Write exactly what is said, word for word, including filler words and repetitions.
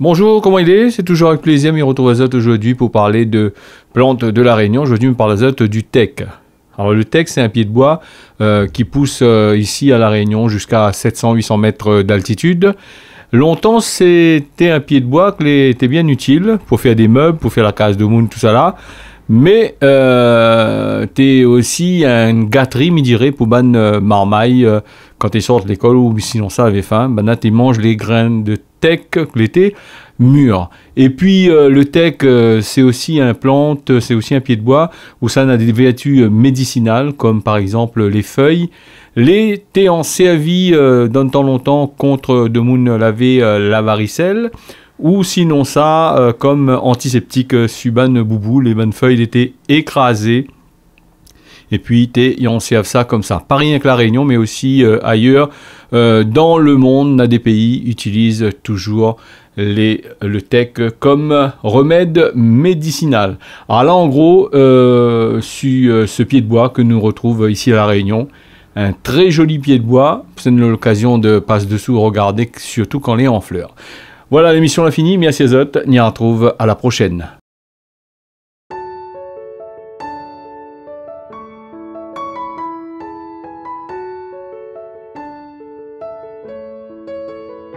Bonjour, koman i lé ? Sé toujour avèk plézir mi rotrouv azot ojourdui pou parl de plant de La Rényon. Ojourdui mi parl azot du tèk. Alor, le tèk, sé in pié d'boi, euh, ki pous, euh, isi a La Rényon ziska sèt san, uit san mèt d'altitid. Lontan, sété in pié d'boi ki lété bien itil pou fé dé mèb, pou fé la kaz de moun, tousala. Mé, euh, té osi in gatri, mi diré, pou bann, euh, marmay, euh, kan té sort lékol ou sinonsa lavé fin, banna té manz lé grin de tèk ki lété mir. Épi, euh, le tèk, euh, sé osi in plant, sé osi in pié d'boi ousa na dé vèrtu, euh, médisinal, kom par égzanp lé fèy. Lété ansèrvi, euh, dan tan lontan kont demoun lavé, euh, la varisèl, ou sinonsa, euh, kom antisèptik, euh, si bann boubou, lé bann fèy lété ékrazé. Épi té i ansèrv sa komsa. Pa rienk La Rényon, mé osi, euh, ayèr, euh, dan le monn, na dé péi i itiliz toujour lé, le tèk kom remèd médisinal. Alor la, an gro, euh, su, euh, se pié d'boi ke nou rotrouv isi a La Rényon, in trè zoli pié d'boi, sé in lokazion de pas desou, rogardé, sirtou kan lé an flèr. Voila, lémision la fini, mèrsi azot, ni artrouv a la proshèn.